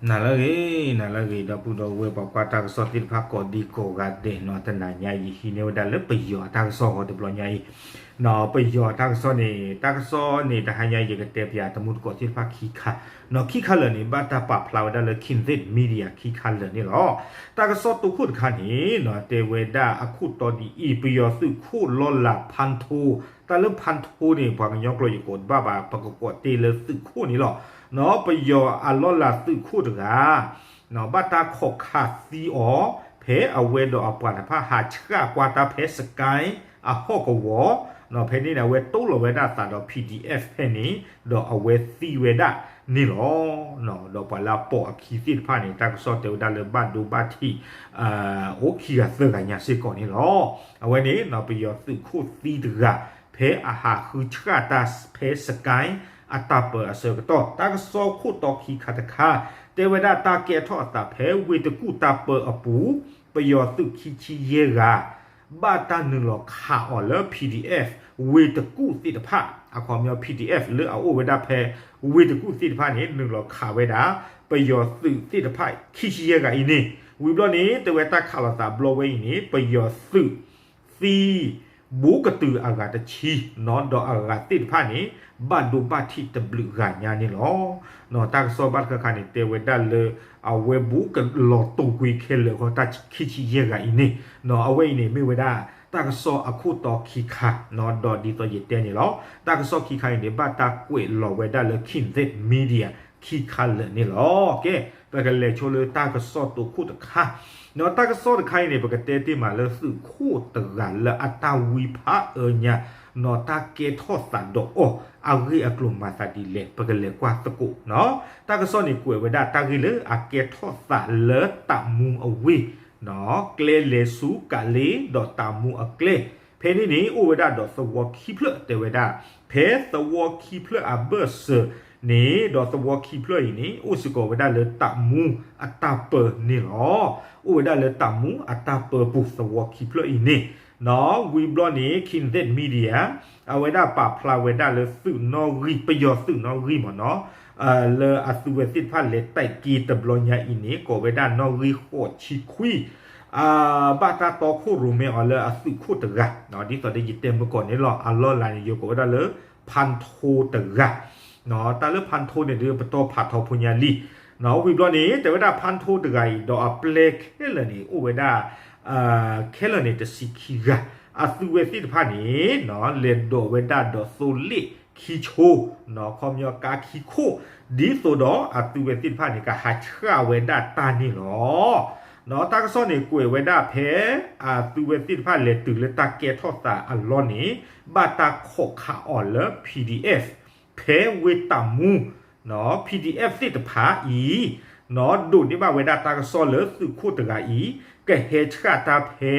နၤလၢအဂ့ၤ, နၤလၢအဂ့ၤ ဒီပုၢ်ဒီဝဲၢ်ပှၤကွၢ်တၢ်ကစီၣ်သ့ၣ်တဖၣ်ကိးဒံကိးဂၤဒဲးနီၤ, တနၤညါယဟံးန့ၢ်ဝဲဒၣ်လၢပယီၤအတၢ်ကစီၣ်ဃီတဘျီညါအံၤ, ပယီၤအတၢ်ကစီၣ်န့ၣ် တၢ်ကစီၣ်န့ၣ် တဟါညါယကတဲပၠးတမူတကိးသ့ၣ်တဖၣ်ခံခါ, နီၤ ခံခါလၢာ်န့ၣ် ဘၣ်တၢ်ပာ်ဖျါဝဲဒၣ်လၢ Kindred Media ခံခါလၢာ်န့ၣ်လီၤ. တၢ်ကစီၣ်တိခိၣ်တခါန့ၣ်နီၤ တဲဝဲဒၣ်အခိၣ်တီဒ်အံၤ, ပယီၤသုးခိၣ်လီၢ်လၤဖၣ်ထိ, တၢ်လၢဖၣ်ထိန့ၣ် ပှၤကညီကျိာ်ယကိးတဘၣ်ဘၣ်, ပကကိးတ့ၢ်လၢသုးခိၣ်န့ၣ်လီၤ. နီၤ ပယီၤအလီၢ်လၤသုးခိၣ်တဂၤ နီၤ ဘၣ်တၢ်ခိးခးသံအီၤ, ဖဲအဝဲဒီးအပှၤတဖၣ်ဟးဆှၣ်ကွၢ်တၢ်ဖဲ စကဲ အဟီၣ်ကဝီၤ, နီၤ ဖဲန့ၣ်န့ၣ် အဝဲတိၢ်လီၤဝဲဒၣ်သးဒီး PDF ဖဲန့ၣ်, ဒီးအဝဲသံဝဲဒၣ်န့ၣ်လီၤ. နီၤ ဒီးပှၤလၢအပိာ်အခံသ့ၣ်တဖၣ်န့ၣ် တၢ်ကစီၣ်တဲဝဲဒၣ်လၢဘၣ်ဒိဘၣ်ထံး အိၣ်ခံဂၤသၢဂၤညါစ့ၢ်ကီးန့ၣ်လီၤ. အဝဲန့ၣ်နီၤ ပယီၤသုးခိၣ်သံတဂၤ ဖဲအဟးဃုဆှၣ်တၢ်ဖဲ စကဲ အတၢ်ပၢအဆၢကတီၢ်, တၢ်ကစီၣ်ခိၣ်တီခံခါတခါ တဲဝဲဒၣ်တၢ်ကဲထီၣ်အသးဖဲဝ့ၢ်တကူၣ်တၢ်ပၢအပူၤ, ပယီၤသုးခံဆံယဲၢ်ဂၤ ဘၣ်တၢ်နုာ်လီၤခးအီၤလၢ PDF ဝ့ၢ်တကူၣ်သ့ၣ်တဖၣ်, အခီပညီ PDF လၢအအိၣ်ဝဲဒၣ်ဖဲဝ့ၢ်တကူၣ်သ့ၣ်တဖၣ်န့ၣ် နုာ်လီၤခးဝဲဒၣ် ပယီၤသုးသ့ၣ်တဖၣ်ခံဆံယဲၢ်ဂၤအံၤန့ၣ်, ဝံၤဘျီန့ၣ် တဲဝဲတၢ်ခးလိာ်သးဘျီဝဲအံၤန့ၣ် ပယီၤသုးသံ ဘူးကတုၤအဂၤတဆံ, နီၤ ဒီးအဂၤသ့ၣ်တဖၣ်န့ၣ် ဘၣ်ဒိဘၣ်ထံးတဘျုးဂၤညါန့ၣ်လီၤ. နီၤ တၢ်ကစီၣ်ဘၣ်တခါခါန့ၣ် တဲဝဲဒၣ်လၢ အဝဲဘူးကလီၤတိာ်ကွံာ်ခဲလၢာ်ဃီ တၢ်ခံဆံယဲၢ်ဂၤအံၤန့ၣ်, နီၤ အဝဲအံၤန့ၣ် မ့ၢ်ဝဲဒၣ် တၢ်ကစီၣ်အခိၣ်တီခံခါ, နီၤ ဒီးဒ်သိးယတဲန့ၣ်လီၤ. တၢ်ကစီၣ်ခံခါအံၤန့ၣ် ဘၣ်တၢ်ကွဲးလီၤဝဲဒၣ်လၢ Kindred Media ခံခါလၢာ်န့ၣ်လီၤ. ကဲ ပကလဲၤဆိလၢတၢ်ကစီၣ်တိခိၣ်တခါ, နီၤ တၢ်ကစီၣ်တခါအံၤန့ၣ် ပကတဲတ့ၢ်မးလၢသုးခိၣ်တဂၤလၢအတၢ်ဝံဖးအၢညါ, နီၤ တၢ်ကဲထီၣ်သးဒီးအီၤ အဂ့ၢ်အကျိၤမၤသးဒ်လဲၣ် ပကလဲၤကွၢ်သကိး, နီၤ တၢ်ကစီၣ်န့ၣ် ကွဲးဝဲဒၣ်တၢ်ဂ့ၢ်လၢအကဲထီၣ်သးလၢတၢ်မူအဝ့ၢ်, နီၤ ကျဲလဲၤဆူကးလ့ဒီးတၢ်မူအကျဲ, ဖဲန့ၣ်န့ၣ် အိၣ်ဝဲဒၣ်ဒီးသဝီခံဖျၢၣ် တဲဝဲဒၣ်, ဖဲသဝီခံဖျၢၣ်အဘၢၣ်စၢၤန့ၣ် ဒီးသဝီခံဖျၢၣ်အံၤန့ၣ် အိၣ်စ့ၢ်ကီးဝဲဒၣ်လၢတၢ်မူအတၢ်ပၢန့ၣ်လီၤ. အိၣ်ဝဲဒၣ်လၢတၢ်မူအတၢ်ပၢပူၤ သဝီခံဖျၢၣ်အံၤန့ၣ်, နီၤ ဝံၤဘျီန့ၣ် Kindred Media အဝဲဒၣ်ပာ်ဖျါဝဲဒၣ်လၢသုးနီၣ်ဂံၢ် ပယီၤသုးနီၣ်ဂံၢ်မ့ၢ်နီၤ, လၢအသုးဝဲသ့ၣ်တဖၣ်လဲၤတၢ်က့ၤတဘျီညါအံၤန့ၣ် ကိးဝဲဒၣ်နီၣ်ဂံၢ်ဃိးဆံခွံ, ဘၣ်တၢ်တီခိၣ်ရိၣ်မဲအီၤလၢအသုးခိၣ်တဂၤ, ဒ်သိးဒီးယတဲမုၢ်ကီၢ်န့ၣ်လီၤ. အလီၢ်လၤန့ၣ် ယကိးဝဲဒၣ်လၢ ဖၣ်ထိတဂၤ, တၢ်လၢဖၣ်ထိန့ၣ်ဒီး ပတီၢ်ဖးထီဖိညါလံ, နီၤ ဝံၤဘျီန့ၣ် တဲဝဲဒၣ်ဖၣ်ထိတဂၤအံၤ ဒီးအပျဲၢ်ခဲလၢာ်န့ၣ် အိၣ်ဝဲဒၣ် ခဲလၢာ်န့ၣ် တဆံခံဂၤ, အသုးဝဲသ့ၣ်တဖၣ်န့ၣ် နီၤ လဲၤဒိးဝဲဒၣ်ဒီးသိလ့ၣ်ခံဆိ, နီၤ ခီပညီကါခံခိၣ်, ဒ်သိးဒီးအသုးဝဲသ့ၣ်တဖၣ်န့ၣ် ကဟးဆှၣ်ဝဲဒၣ်တၢ်န့ၣ်လီၤ. နီၤ တၢ်ကစီၣ်န့ၣ် ကွဲးဝဲဒၣ်ဖဲ အသုးဝဲသ့ၣ်တဖၣ်လဲၤတုၤလၢတၢ်ကဲထီၣ်သးအလီၢ်န့ၣ် ဘၣ်တၢ်ခိးခးအီၤလၢ PDF ဖဲဝ့ၢ်တၢ်မူ, နီၤ PDF သ့ၣ်တဖၣ်အံၤ နီၤ ဒိးန့ၢ်ဘၣ်ဝဲဒၣ်တၢ်ကစီၣ်လၢသုးခိၣ်တဂၤအံၤ ကဟဲဆှၣ်တၢ်ဖဲ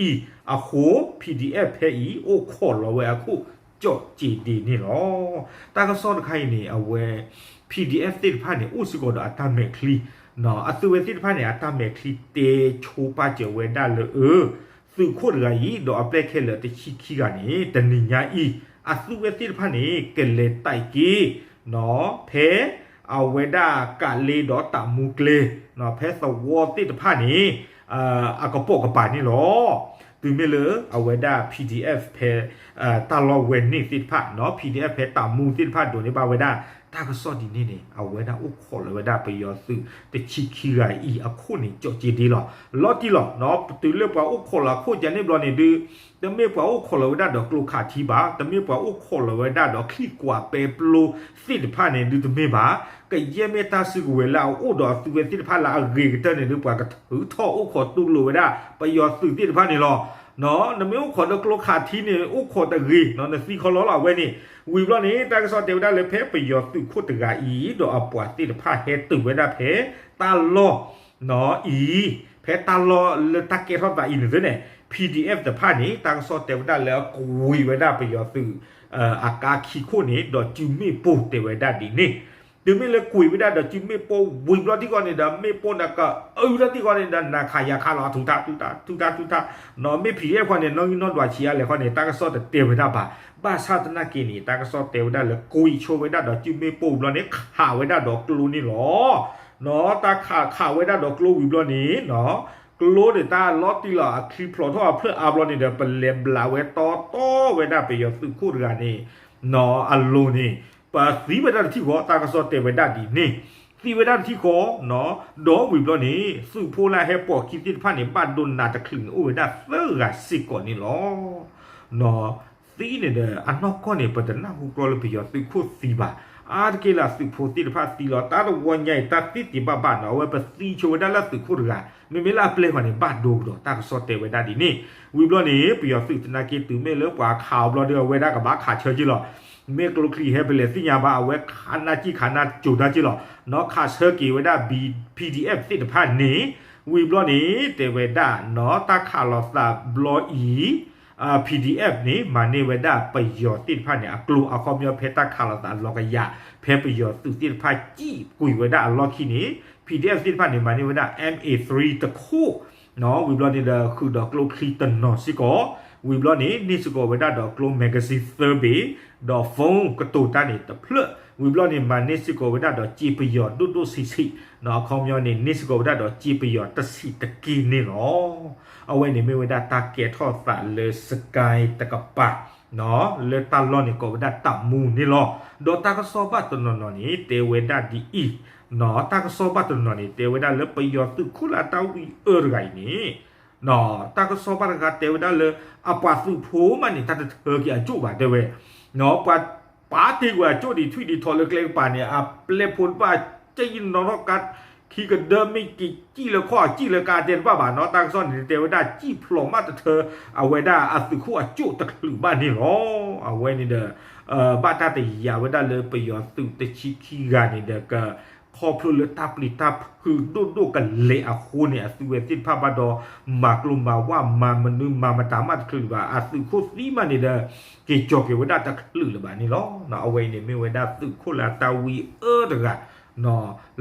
အံၤအဃိ PDF ဖဲအံၤ အိၣ်ခိးလီၤဝဲအခိၣ် ကၠီၣ်စ့ဒ့န့ၣ်လီၤ. တၢ်ကစီၣ်တခါအံၤန့ၣ် အဝဲ PDF သ့ၣ်တဖၣ်န့ၣ် အိၣ်စ့ၢ်ကီးဒီးအတၢ်မဲာ်ချံ, နီၤ အသုးဝဲသ့ၣ်တဖၣ်န့ၣ် အတၢ်မဲာ်ချံတဲဆိပာ်စၢၤဝဲဒၣ်လၢအၢ သုးခိၣ်တဂၤအံၤ ဒီးအပျဲၢ်ခဲလၢာ်တဆံခံဂၤန့ၣ် တနံၤညါအံၤ အသုးဝဲသ့ၣ်တဖၣ်န့ၣ် ကလဲၤတၢ်က့ၤ နီၤ ဖဲအဝဲဒၣ်ကးလ့ဒီးတၢ်မူကျဲ, နီၤ ဖဲသဝီသ့ၣ်တဖၣ်န့ၣ် အကပိာ်ကပၤန့ၣ်လီၤ. တုၤမ့ၢ်လၢအဝဲဒၣ် PDF ဖဲ တၢ်လီၢ်ဝဲန့ၣ်သ့ၣ်တဖၣ် နီၤ PDF ဖဲတၢ်မူသ့ၣ်တဖၣ်ဒိးန့ၢ်ဘၣ်ဝဲဒၣ် တၢ်ကစီၣ်ဒ်န့ၣ်န့ၣ် အဝဲဒၣ်အိၣ်ခိးလီၤဝဲဒၣ်ပယီၤသုးတဆံခံဂၤအံၤအခိၣ်န့ၣ် ကၠီၣ်စ့ဒ့လီၤ. လီၤတံၢ်လီၤ နီၤ တုၤလၢပှၤအိၣ်ခိးလီၤအခိၣ်ကန့ၣ်ဘျီန့ၣ်ဒုး တမ့ၢ်ပှၤအိၣ်ခိးလီၤဝဲဒၣ်ဒီးကျိခးထံဘၣ်, တမ့ၢ်ပှၤအိၣ်ခိးလီၤဝဲဒၣ်ဒီးချံကွၢ်ပဲပျိသ့ၣ်တဖၣ်န့ၣ်ဒုးတမ့ၢ်ဘၣ်. ကယဲၢ်မ့ၢ်တၢ်စုကဝဲၤလၢအအိၣ်ဒီးအသုးဝဲသ့ၣ်တဖၣ်လၢအဂ့ၤကတၢၢ်န့ၣ်ဒုး ပှၤကထုးထီၣ်အိၣ်ခိးတူၢ်လိာ်ဝဲဒၣ်ပယီၤသုးသ့ၣ်တဖၣ်န့ၣ်လီၤ. နီၤ နမ့ၢ်အိၣ်ခိးဒီးကျိခးထံန့ၣ် အိၣ်ခိးတဂ့ၤ နီၤ နသံခီလီၤလီၤအဝဲန့ၣ်. ဝံၤဘျီန့ၣ် တၢ်ကစီၣ်တဲဝဲဒၣ်လၢဖဲပယီၤသုးခိၣ်တဂၤအံၤ ဒီးအပှၤသ့ၣ်တဖၣ်ဟဲတုၤဝဲဒၣ်ဖဲ တၢ်လီၢ် နီၤအံၤ ဖဲတၢ်လီၢ်လၢတၢ်ကဲထီၣ်သးအံၤန့ၣ်သ့ၣ်န့ၣ် PDF တဖၣ်န့ၣ် တၢ်ကစီၣ်တဲဝဲဒၣ်လၢအကွံာ်ဝဲဒၣ်ပယီၤသုး အကါခံခိၣ်န့ၣ် ဒီးစုမ့ၣ်ပိၢ်တဲဝဲဒၣ်ဒ်န့ၣ်. တုၤမ့ၢ်လၢကွံာ်ဝဲဒၢ်ဒီးစုမ့ၣ်ပိၢ်ဝံၤဘျီထံကီၢ်န့ၣ်ဒီး မ့ၣ်ပိၢ်န့ၣ်ကအုထီၣ်ထံကီၢ်န့ၣ်ဒီး နၤခးယၤခးလီၤ ထုးထါထုးထါထုးထါထုးထါ, နီၤ မ့ၢ် PDF ခီန့ၣ် နီၣ်ဂံၢ်နီၣ်ဒွးဆံးအါလဲၣ်ခီန့ၣ် တၢ်ကစီၣ်တတဲဝဲဒၣ်ဘၣ်. ဘၣ်ဆၣ်သနာ်က့န့ၣ် တၢ်ကစီၣ်တဲဝဲဒၣ်လၢကွံာ်ဆိဝဲဒၣ်ဒီးစုမ့ၣ်ပိၢ်ဝံၤဘျီန့ၣ် ခးဝဲဒၣ်ဒီးကျိန့ၣ်လီၤ. နီၢ် တၢ်ခးခးဝဲဒၣ်ဒီးကျိဝံၤဘျီန့ၣ်နီၢ် ကျိန့ၣ်တၢ်လီၤတံၢ်လီၤအချံဖျိးထီၣ်အဖျၢၣ်အါဘျီန့ၣ်ဒီး ပလဲၤဘျးဝဲတီတီဝဲဒၣ်ပယီၤသုးခိၣ်တဂၤန့ၣ် နီၢ် အလိၤန့ၣ် ပသံဝဲဒၣ်တထံၣ်ဃီ တၢ်ကစီၣ်တဲဝဲဒၣ်ဒ်န့ၣ် သံဝဲဒၣ်တထံၣ်ဃီနီၢ် ဒီးဝံၤဘျီန့ၣ် သုးဖိလၢအဟဲပိာ်ခံသ့ၣ်တဖၣ်န့ၣ် ဘၣ်ဒိနးတချုးန့ၣ် အိၣ်ဝဲဒၣ်သၢဂၤစ့ၢ်ကီးန့ၣ်လီၤ. နီၢ် သံန့ၣ်ဒီး အနီၢ်ကီၢ်န့ၣ် ပတနၢ်ဟူကျီလၢပယီၤသုးခိၣ်သံဘၣ်. အါတက့ၢ်လၢသုးဖိသ့ၣ်တဖၣ်သံလီၤ. တၢ်တဝီညါအံၤ တၢ်သ့သ့ဘၣ်ဘၣ်နီၢ် အဝဲပသံဆိဝဲဒၣ်လၢသုးခိၣ်တဂၤ မ့မ့ၢ်လၢအပျဲၢ်ဃီန့ၣ် ဘၣ်ဒိကဒီး တၢ်ကစီၣ်တဲဝဲဒၣ်ဒ်န့ၣ် ဝံၤဘျီန့ၣ် ပယီၤသုးသနာ်က့တုၤမ့ၢ်လၢပှၤခးအီၤဘျီဒီး အဝဲဒၣ်ကဘၣ်ခးဆၢက့ၤလီၤ. မ့ၢ်ကျိချံဟဲဖဲလဲၣ်သ့ၣ်ညါဘၣ် အဝဲခးနၢ်ကံၣ်ခးနၢ်ကၠိၤတၢ်က့ၤလီၤ. နီၢ် ခးဆၢက့ၤဝဲဒၣ် P- PDF သ့ၣ်တဖၣ်န့ၣ် ဝံၤဘျီန့ၣ် တဲဝဲဒၣ်နီၢ် တၢ်ခးလိာ်သးဘျီအံၤ PDF န့ၣ် မၤန့ၢ်ဝဲဒၣ်ပယီၤသ့ၣ်တဖၣ်န့ၣ် အကျိ အခီပညီဖဲတၢ်ခးလိာ်သးလီၤကယၤ ဖဲပယီၤသုးသ့ၣ်တဖၣ်စံၣ်ကွံာ်ဝဲဒၣ်အလီၢ်ခံန့ၣ် PDF သ့ၣ်တဖၣ်န့ၣ် မၤန့ၢ်ဝဲဒၣ် M A three တခိၣ် နီၢ် ဝံၤဘျီန့ၣ်ဒီးဃုာ်ဒီးကျိချံတနီၤစ့ၢ်ကီး ဝံၤဘျီန့ၣ် န့ၢ်စ့ၢ်ကီးဝဲဒၣ်ဒီးကျိ magazine သၢဘ့ၣ် ဒီး phone ကတိၤတၢ်န့ၣ်တဖျၢၣ် ဝံၤဘျီန့ၣ် မၤန့ၢ်စ့ၢ်ကီးဝဲဒၣ်ဒီးစ့ပယီၤဒိၣ်ဒိၣ်ဆံးဆံး နီၢ် အခီပညီန့ၣ် န့ၢ်စ့ၢ်ကီးဝဲဒၣ်ဒီးစ့ပယီၤတဆံးတက့ၢ်န့ၣ်လီၤ. အဝဲန့ၣ်မ့ၢ်ဝဲဒၣ်တၢ်ကဲထီၣ်သးလၢ စကဲတကပၤ နီၢ် လၢတၢ်လီၢ်န့ၣ်ကိးဝဲဒၣ်တၢ်မူန့ၣ်လီၤ. ဒီးတၢ်ကစီၣ်ဘၣ်တနီၤနီၤန့ၣ် တဲဝဲဒၣ်ဒ်အံၤ နီၢ် တၢ်ကစီၣ်ဘၣ်တနီၤနီၤန့ၣ် တဲဝဲဒၣ်လၢပယီၤသုးခိၣ်လၢအတၢ်ဝံအၢတဂၤအံၤန့ၣ် နီၢ် တၢ်ကစီၣ်ဘၣ်တဂၤတဲဝဲဒၣ်လၢ အပှၤသုးဖိမးန့ၣ် တၢ်တထၢက့ၤအကၠိၣ်ဘၣ်တဲဝဲ နီၢ် ပှၤပာ်တ့ၢ်ကွံာ်အကၠိၣ်ဒံးထွံၣ်ဒံးထီၣ်လၢကျဲကပၤန့ၣ် အပျဲၢ်ဖိတဖၣ် ကဲယနီၣ်ထီၣ်ကါ ခံကဒၢမ့ၢ်က့ၤစံၣ်လၢခီၣ် စံၣ်လၢကါတဲတဘၣ်ဘၣ်နီၢ် တၢ်ကစီၣ်န့ၣ် တဲဝဲဒၣ်စံၣ်ဖျိးမးတထၢ အဝဲဒၣ်အသုးခိၣ်အကၠိၣ်တချုးဘၣ်န့ၣ်လီၤ. အဝဲန့ၣ်ဒီး ဘၣ်တၢ်တယာ်ဝဲဒၣ်လၢပယီၤသုးတဆံခံဂၤန့ၣ်ဒီး က ခီဖျိလၢတၢ်ပျံၤတၢ်ဖုးဒိၣ်ဒိၣ်ကလဲာ်အဃိန့ၣ် အသုဝဲသ့ၣ်တဖၣ်ဘၣ်ဒီး မၤကျိၤမၤဝဲ မၤမနုၤမၤမတၤမးတချုးလၢၤဘၣ် အသုးခိၣ်သံမးန့ၣ်ဒီးက့ၤကၠီၤက့ၤဝဲဒၣ်တချုးလၢၤဘၣ်န့ၣ်လီၤ. အဝဲအံၤန့ၣ်မ့ၢ်ဝဲဒၣ်သုးခိၣ်လၢအတၢ်ဝံအၢတဂၤ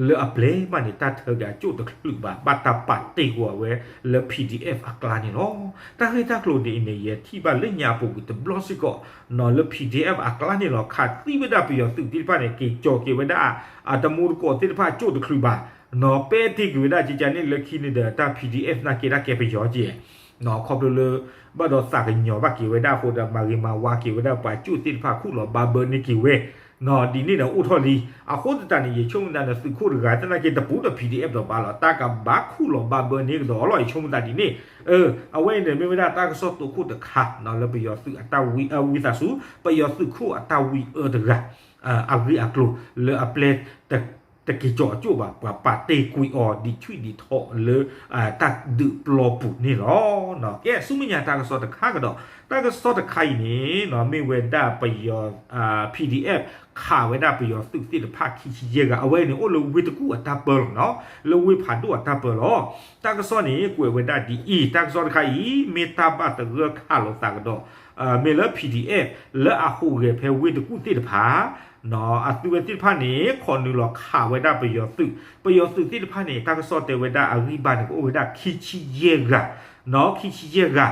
လၢအပျဲၢ်မးန့ၣ် တၢ်ထၢက့ၤအကၠိၣ်တချုးဘၣ် ဘၣ်တၢ်ပာ်တ့ၢ်ကွံာ်ဝဲလၢ PDF အကျါန့ၣ်လီၤ. တၢ်ဂ့ၢ်တၢ်ကျိၤဒ်အံၤန့ၣ် ယထံၣ်ဘၣ်လၢညါအပူၤကွံာ်တဘျီစ့ၢ်ကီး နီၢ် လၢ PDF အကျါန့ၣ်လီၤ ခးသံဝဲဒၣ်ပယီၤသုးသ့ၣ်တဖၣ်န့ၣ် က့ၤကၠီၤက့ၤဝဲဒၣ် အတမူတကိးသ့ၣ်တဖၣ်ကၠိၣ်တချုးဘၣ် နီၢ် ပဲာ်တ့ၢ်က့ၤဝဲဒၣ်ကကန့ၣ်လၢခံန့ၣ်ဒီး တၢ် PDF နာ်က့တၢ်ကဲပယီၤက့ နီၢ် ခီဖျိလၢ ဘၣ်ဒီးသးကညီၤဘၣ်က့ၤဝဲဒၣ်အဃိဒီး မၤဂ့ၤမၤဝါက့ၤဝဲဒၣ်ပှၤကၠိၣ်သ့ၣ်တဖၣ်ခူၣ်လီၤဘၣ်ဘၢန့ၢ်က့ၤဝဲ နီၢ် ဒ်န့ၣ်ဒီးအိၣ်ထီၣ်လံ. အဃိသတးန့ၣ် ယဆိကမိၣ်သးန့ၣ် သုးခိၣ်တဂၤသနာ်က့တပူၤဒီး PDF ဒီးဘၣ်လီၤ တၢ်ကဘၣ်ခူၣ်လီၤဘၣ်ဘၢန့ၢ်ကဒီးလီၤ ယဆိကမိၣ်သးဒ်န့ၣ် အဝဲအံၤန့ၣ်မ့ၢ်ဝဲဒၣ်တၢ်ကစီၣ်တိခိၣ်တခါ နီၢ် လၢပယီၤသုးအတၢ်ဝံ ဝံသးစူၤ ပယီၤသုးခိၣ်အတၢ်ဝံအၢတဂၤ အဂ့ၢ်အကျိၤ လၢအပျဲၢ် တက့ၤကၠီၤအကၠိၣ်ဘၣ် ပှၤပာ်တ့ၢ်ကွံာ်အီၤဒံးထွံၣ်ဒံးထီၣ်လၢ တၢ်ဒုးပျီပူၤန့ၣ်လီၤ. ကဲ ဆူမဲာ်ညါတၢ်ကစီၣ်တခါကဒီး တၢ်ကစီၣ်တခါအံၤန့ၣ် နီၢ် မ့ၢ်ဝဲဒၣ်ပယီၤ PDF ခးဝဲဒၣ်ပယီၤသုးသ့ၣ်တဖၣ်ခံဆံယဲၢ်ဂၤ အဝဲန့ၣ်အိၣ်လၢဝ့ၢ်တကူၣ်အတၢ်ပၢလီၤနီၢ် လၢဝ့ၢ်ဖးဒိၣ်အတၢ်ပၢလီၤ. တၢ်ကစီၣ်န့ၣ် ကွဲးဝဲဒၣ်ဒ်အံၤ တၢ်ကစီၣ်တခါအံၤ မ့ၢ်တၢ်ဘၣ်သဂၢၢ်ခးလိာ်သးကဒီး မ့ၢ်လၢ PDF လၢအဟူးဂဲၤဖဲဝ့ၢ်တကူၣ်သ့ၣ်တဖၣ် နီၢ် အသုဝဲသ့ၣ်တဖၣ်န့ၣ် ခိးနုာ်လီၤခးဝဲဒၣ်ပယီၤသုး ပယီၤသုးသ့ၣ်တဖၣ်န့ၣ် တၢ်ကစီၣ်တဲဝဲဒၣ်အဂံၢ်ဘါန့ၣ် ကအိၣ်ဝဲဒၣ်ခံဆံယဲၢ်ဂၤ နီၢ် ခံဆံယဲၢ်ဂၤ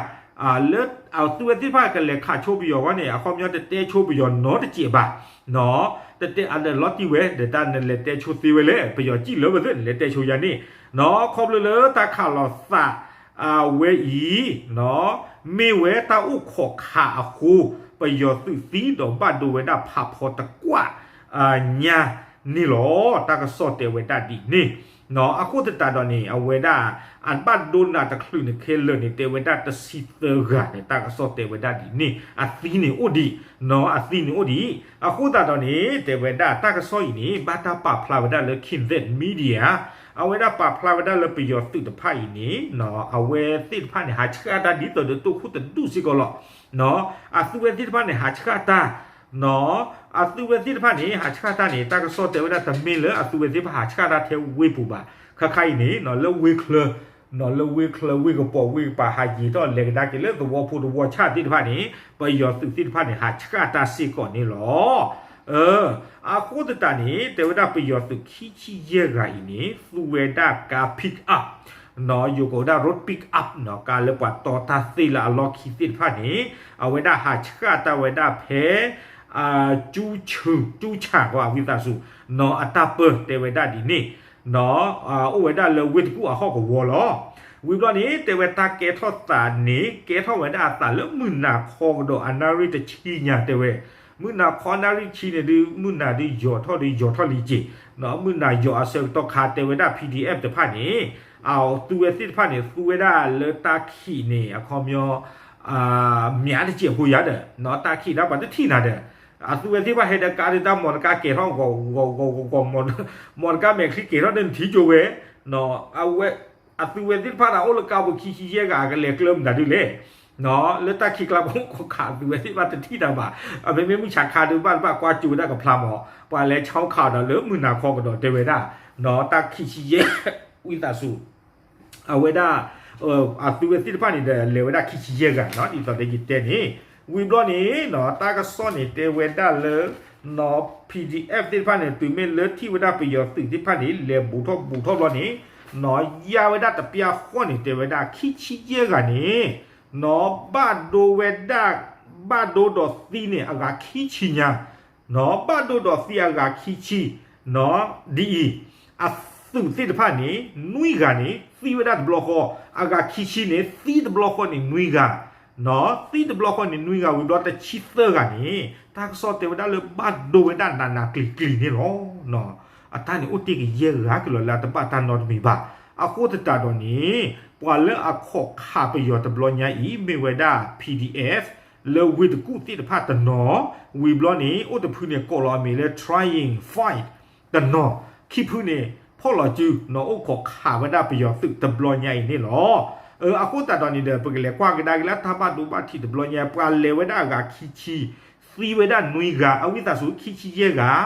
လၢအသုဝဲသ့ၣ်တဖၣ်ကလဲၤခးဆိပယီၤဝဲန့ၣ် အခီပညီတတဲဆိပယီၤနီတစဲးဘၣ် နီၢ် တတဲအလၢလီၤတံၢ်ဝဲ ဒီးတၢ်နလဲၤတဲဆိသ့ဝဲလဲၣ် ပယီၤစံၣ်လၢပသ့ၣ် နလဲၤတဲဆိယၤန့ၣ် နီၢ် ခီဖျိလၢတၢ်ခးလိာ်သး အဝဲအံၤ နီၢ် မ့ၢ်ဝဲတၢ်အိၣ်ခိးခးအဃိ ပယီၤသုးသံဒီးဘၣ်ဒိဝဲဒၣ်ဖးဖီတကွၢ် ညါန့ၣ်လီၤ. တၢ်ကစီၣ်တဲဝဲဒၣ်ဒ်န့ၣ် နီၢ် အဃိသတးဒီးန့ၣ် အဝဲဒၣ် အဘၣ်ဒိနးတချုးန့ၣ်ခဲလၢာ်န့ၣ် တဲဝဲဒၣ်တဆံသၢဂၤန့ၣ် တၢ်ကစီၣ်တဲဝဲဒၣ်ဒ်န့ၣ် အသံန့ၣ်အိၣ်ဒံး နီၢ် အသံန့ၣ်အိၣ်ဒံး အဃိသတးဒီးန့ၣ် တဲဝဲဒၣ်တၢ်ကစီၣ်အံၤန့ၣ် ဘၣ်တၢ်ပာ်ဖျါဝဲဒၣ်လၢ Kindet Media အဝဲဒၣ်ပာ်ဖျါဝဲဒၣ်လၢပယီၤသုးတဖၣ်အံၤန့ၣ် နီၢ် အဝဲသ့ၣ်တဖၣ်န့ၣ် ဟးဆှၣ်တၢ်ဒ်သိးဒီးတိၢ်ခိၣ်တဒူၣ်စ့ၢ်ကီးလီၤ. နီၢ် အသုဝဲသ့ၣ်တဖၣ်န့ၣ် ဟးဆှၣ်တၢ် နီၢ် အသုဝဲသ့ၣ်တဖၣ်န့ၣ် ဟးဆှၣ်တၢ်န့ၣ် တၢ်ကစီၣ်တဲဝဲဒၣ်တမ့ၢ်လၢအသုဝဲသ့ၣ်တဖၣ်ဟးဆှၣ်တၢ်ထဲဝ့ၢ်ပူၤဘၣ်. ခါခါအံၤန့ၣ် နီၢ် လၢဝ့ၢ်ချၢ နီၢ် လၢဝ့ၢ်ချၢဝ့ၢ်ကပီၤဝ့ၢ်ကပၤ ဟးယံၤထီၣ်လဲၤကဒါက့ၤလၢသဝီဖိသဝီဆၣ်သ့ၣ်တဖၣ်န့ၣ် ပယီၤသုးသ့ၣ်တဖၣ်န့ၣ် ဟးဆှၣ်တၢ်စ့ၢ်ကီးန့ၣ်လီၤ. အဃိသတးန့ၣ် တဲဝဲဒၣ်ပယီၤသုးခံဆံယဲၢ်ဂၤအံၤန့ၣ် သူဝဲဒၣ်ကါ pick up နီၢ် ယိၤကိးဝဲဒၣ် road pick up နီၢ် ကါလၢပှၤတီတၢ်သ့ၣ်လၢအလီၢ်ခံသ့ၣ်တဖၣ်န့ၣ် အဝဲဒၣ်ဟးဆှၣ်တၢ်ဝဲဒၣ်ဖဲ ကၠူဆူၣ် ကၠူဆၣ် ကီး ဝံသးစူၤ နီၢ် အတၢ်ပၢတဲဝဲဒၣ်ဒ်န့ၣ် အိၣ်ဝဲဒၣ်လၢဝ့ၢ်တကူၣ်အဟီၣ်ကဝီၤလီၤ. ဝံၤဘျီန့ၣ် တဲဝဲတၢ်ကဲထီၣ်သးန့ၣ် ကဲထီၣ်ဝဲဒၣ်အသးလၢမုၢ်နၤခီကဒီးအနၣ်ရံၣ်တဆံညါတဲဝဲ, မုၢ်နၤခီနၣ်ရံၣ်တဆံန့ၣ်ဒုး မုၢ်နၤဒုးယိာ်ထီၣ်ဒုးယိာ်ထီၣ်လံက့ၤ, မုၢ်နၤယိာ်အဆၢကတီၢ်ခါတဲဝဲဒၣ် PDF တဖၣ်န့ၣ် အသူဝဲသ့ၣ်တဖၣ်န့ၣ် သူဝဲဒၣ်လၢတၢ်ခံးန့ၣ် အခီပညီ မၠးတစဲးဖိယါဒီး တၢ်ခံးတၢ်ပှၤတထံၣ်နၤဒီး အသူဝဲသ့ၣ်တဖၣ်ဟဲဒီးကါဒုးတၢ်မီတကါကဲၤထီၣ် ဂီၤဂီၤဂီၤဂီၤ မီတကါမဲာ်ချံကဲၤထီၣ်ဒီးနထံၣ်ကၠိဝဲ, အဝဲ အသူဝဲသ့ၣ်တဖၣ်န့ၣ် အိၣ်လၢကါပူၤခံဆံယဲၢ်ဂၤ ကလဲၤကျၢမတၤဒုလဲၣ်, လၢတၢ်ခံးကျါပူၤခိးခးအသူဝဲသ့ၣ်တဖၣ်တထံၣ်နၤဘၣ်, အမ့မ့ၢ်မုၢ်ဆါခါဒုးဘၣ်တဘၣ်ကွၢ်ကၠိဝဲဒၣ်ကဖျါမီၤ ပှၤလဲၤဆီခးဒီးလၢမုၢ်နၤခီကဒီးတဲဝဲဒၣ် တၢ်ခံးဆံယဲၢ် ဝံသးစူၤ အဝဲဒၣ် အသူဝဲသ့ၣ်တဖၣ်န့ၣ်ဒီး လဲၤဝဲဒၣ်ခံဆံယဲၢ်ဂၤနီၤ ဒ်သိးဒီးယတဲန့ၣ်, ဝံၤဘျီန့ၣ် တၢ်ကစီၣ်န့ၣ်တဲဝဲဒၣ်လၢ နီၤ PDF သ့ၣ်တဖၣ်န့ၣ် တုၤမ့ၢ်လၢထံၣ်ဝဲဒၣ်ပယီၤသုးသ့ၣ်တဖၣ်န့ၣ် လဲၤဘူးထီၣ်ဘူးထီၣ်ဘျီန့ၣ် နီၤ ယါဝဲဒၣ်တပျၢ်ဃီန့ၣ် တဲဝဲဒၣ်ခံဆံယဲၢ်ဂၤန့ၣ် နီၤ ဘၣ်ဒိဝဲဒၣ် ဘၣ်ဒိဒီးသံန့ၣ် အဂၤခံဆံညါ နီၤ ဘၣ်ဒိဒီးသံအဂၤခံဆံ နီၤ ဒ်အံၤ, အသုးသ့ၣ်တဖၣ်န့ၣ် နွံဂၤန့ၣ် သံဝဲဒၣ်တဘျီဃီ, အဂၤခံဆံန့ၣ် သံတဘျီဃီန့ၣ်နွံဂၤ, နီၤ သံတဘျီဃီန့ၣ်နွံဂၤ ဝံၤဘျီတဆံသၢဂၤန့ၣ် တၢ်ကစီၣ်တဲဝဲဒၣ်လၢဘၣ်ဒိဝဲဒၣ်နးနးကျံၤကျံၤန့ၣ်လီၤ. အတၢ်န့ၣ်အိၣ်တ့ၢ်ကယဲၢ်ဂၤကလီၤလၢအတဘၣ်တၢ်နီတမံၤဘၣ်. အဃိသတးဒီးန့ၣ် ပှၤလၢအခိးခးပယီၤတဘျီညါအံၤ မ့ၢ်ဝဲဒၣ် PDF လၢဝ့ၢ်တကူၣ်သ့ၣ်တဖၣ်တနီၤ, ဝံၤဘျီန့ၣ် အိၣ်တဖုန့ၣ်ကိးလီၤအမံၤလၢ trying fight တနီၤ, ခံဖုန့ၣ် ဖီၣ်လီၤစု နီၤ အိၣ်ခိးခးဝဲဒၣ်ပယီၤသုးတဘျီညါအံၤန့ၣ်လီၤ. အဃိသတးဒီးန့ၣ်ဒီး ပကလဲၤကွၢ်ကဒါက့ၤလၢတၢ်ဘၣ်ဒိဘၣ်ထံးတဘျီညါ ပှၤလဲၤဝဲဒၣ်အဂၤခံဆံ သံဝဲဒၣ်နွံဂၤ, အဝံသးစူၤ ခံဆံယဲၢ်ဂၤ,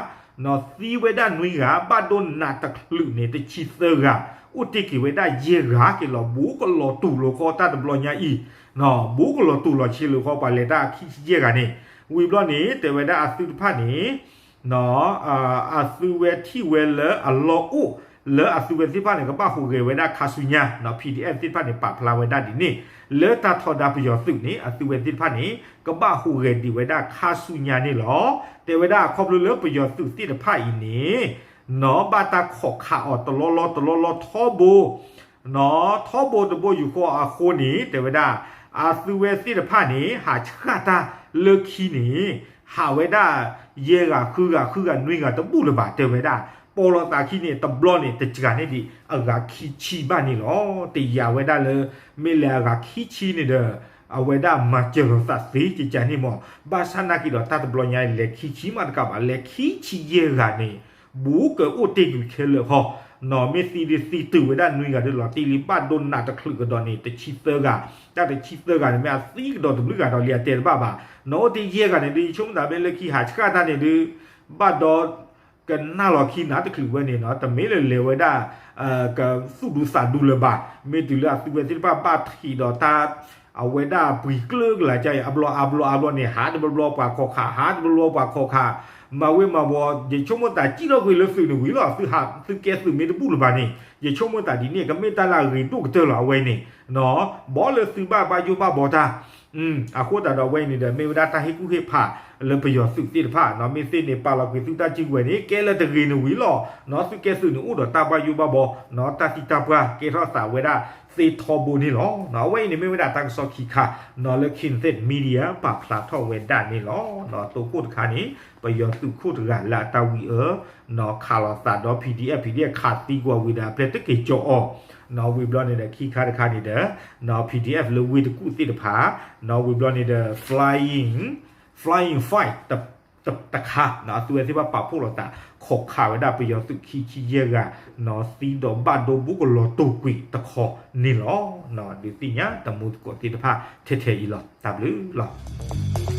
နီၤ သံဝဲဒၣ်နွံဂၤ, ဘၣ်ဒိနးတချုးန့ၣ် တဆံသၢဂၤ, အိၣ်တ့ၢ်က့ၤဝဲဒၣ်ယဲၢ်ဂၤက့ၤလီၤ. ဘူးကလီၤတူာ်လိာ်ဃီတၢ်တဘျီညါအံၤ, နီၤ ဘူးကလီၤတူာ်လီၤဆ့လိာ်ဃီ ပှၤလဲၤတၢ်ခံဆံယဲၢ်ဂၤန့ၣ်, ဝံၤဘျီန့ၣ် တဲဝဲဒၣ်အသုတဖၣ်န့ၣ် နီၤ အသုဝဲထံၣ်ဝဲလၢအလီၢ်အိၣ် လၢအသုဝဲသ့ၣ်တဖၣ်န့ၣ် ကဘၣ်ဟူးဂဲၤဝဲဒၣ်ခါဆူညါ, နီၤ PDF သ့ၣ်တဖၣ်န့ၣ် ပာ်ဖျါဝဲဒၣ်ဒ်န့ၣ်, လၢတၢ်ထီဒါပယီၤသုးန့ၣ် အသုဝဲသ့ၣ်တဖၣ်န့ၣ် ကဘၣ်ဟူးဂဲၤဒံးဝဲဒၣ်ခါဆူညါန့ၣ်လီၤ. တဲဝဲဒၣ်အခီဖျိလၢပယီၤသုးသ့ၣ်တဖၣ်အံၤန့ၣ် နီၤ ဘၣ်တၢ်ခိးခးအီၤတလီၢ်လီၢ်တလီၢ်လီၢ်ထီဘိ နီၤ ထီဘိတဘိယူၢ်ဃီအဃိန့ၣ် တဲဝဲဒၣ် အသုဝဲသ့ၣ်တဖၣ်န့ၣ် ဟးဆှၣ်တၢ်လၢခံန့ၣ် ဟးဝဲဒၣ် ယဲၢ်ဂၤ ဃုဂၤ ဃုဂၤ နွံဂၤ တဘူၣ်လၢၤဘၣ် တဲဝဲဒၣ်. ပိာ်လိာ်သးခံန့ၣ် တဘျီန့ၣ် တစှၤန့ၢ်ဒံး အဂၤခံဆံဘၣ်န့ၣ်လီၤ. တယာ်ဝဲဒၣ်လၢ မ့ၢ်လဲၤအဂၤခံဆံန့ၣ်ဒီး အဝဲဒၣ်မၤစၢၤလိာ်သးသ့ကကန့ၣ်မး, ဘၣ်ဆၣ်နာ်က့ၤဒီးတၢ်တဘျီညါ လဲၤခံဆံမးတကးဘၣ် လဲၤခံဆံယဲၢ်ဂၤန့ၣ် ဘူးကအိၣ်တ့ၢ်ကွံာ်ခဲလၢာ်ဃီ, နီၤ မ့ၢ်သံဒုးသံတုၤဝဲဒၣ်နွံဂၤဒုးလီၤတံၢ်လံ ဘၣ်ဒိနးတချုးကဒီးန့ၣ် တဆံသၢဂၤ, တၢ်တဆံသၢဂၤန့ၣ် မ့ၢ်အသံကဒီးတဘျုးဂၤဒီးလံအတဲတဘၣ်ဘၣ်, နီၤ အိၣ်တ့ၢ်ယဲၢ်ဂၤန့ၣ်ဒုး ယဆိကမိၣ်သးမ့ၢ်လၢခံဟးဆှၣ်တၢ်န့ၣ်ဒုး ဘၣ်ဒီး ကနၣ်လီၤခံနၤတချုးဝဲန့ၣ်နီၤ တမ့ၢ်လၢလဲၤဝဲဒၣ် ကသူၣ်ဒူသးဒူလၢၤဘၣ်, မ့ၢ်တုၤလၢအသုဝဲသ့ၣ်တဖၣ်ဘၣ်ထံးဒီးတၢ် အဝဲဒၣ်ပှံၤကျၢကလၤကါအံၤ အဘျီအါဘျီအါဘျီန့ၣ် ဟးတဘျီဘျီပှၤခိးခး ဟးတဘျီဘျီပှၤခိးခး, မၤဝ့ၤမၤဝီၤ ယဆိကမိၣ်သးစံၣ်ထီၣ်ကွံာ်လၢသုးန့ၣ်ဝံၤလီၤ, သုးကဲသုးမ့ၢ်တဘူၣ်လၢၤဘၣ်န့ၣ် ယဆိကမိၣ်သးဒ်န့ၣ် ကမ့ၢ်တၢ်လၢအဂ့ၤဒိၣ်ကတၢၢ်လီၤ အဝဲန့ၣ် ဘီလၢသုဘၣ်ဘၣ်ယိၣ်ဘၣ်ဘီတၢ် အဃိသတးဒီးအဝဲအံၤန့ၣ်ဒီး မ့ၢ်ဝဲဒၣ်တၢ်ဟ့ၣ်ကူၣ်ဟ့ၣ်ဖးလၢပယီၤသုးသ့ၣ်တဖၣ်နီၤ, မ့ၢ်သ့ၣ်န့ၣ်ပာ်လီၤကွံာ်သုတၢ်စုကဝဲၤန့ၣ် ကဲလၢတဂ့ၤန့ၣ်ဝံၤလီၤ, နီၤ သုးကဲသုးန့ၣ်အိၣ်ဒီးတၢ်ဘၣ်ယိၣ်ဘၣ်ဘီ နီၤ တၢ်သံတၢ်ပှၢ်ကဲထီၣ်သးဝဲဒၣ်သ့ထီဘိန့ၣ်လီၤ. အဝဲအံၤန့ၣ်မ့ၢ်ဝဲဒၣ်တၢ်ကစီၣ်ခံခါ နီၤ လၢ Kynthei Media ပာ်ဖျါထီၣ်ဝဲဒၣ်န့ၣ်လီၤ. နီၤ တိခိၣ်တခါန့ၣ် ပယီၤသုးခိၣ်တဂၤလၢအတၢ်ဝံအၢ နီၤ ခးလိာ်သးဒီး PDF, PDF ခးသံကွံာ်ဝံၤဒီး အပျဲၢ်တက့ၤကၠီအီၤ နီၤ ဝံၤဘျီန့ၣ်ဒီး ခံခါတခါန့ၣ်ဒီး နီၤ PDF လၢဝ့ၢ်တကူၣ်သ့ၣ်တဖၣ် နီၤ ဝံၤဘျီန့ၣ်ဒီး flying, flying fight တခါ နီၤ အသုဝဲသ့ၣ်တဖၣ်ပာ်ဖှိၣ်လိာ်သး ခိးခးဝဲဒၣ်ပယီၤသုးခံဆံယဲၢ်ဂၤ နီၤ သံဒီးဘၣ်ဒိဘူးကလီၤတူာ်ကွံာ်တခီန့ၣ်လီၤ. နီၤ ဒုးသ့ၣ်ညါတမူသကိးသ့ၣ်တဖၣ်ထဲထဲအံၤလီၤ. တၢ်ဘျုးလီၤ.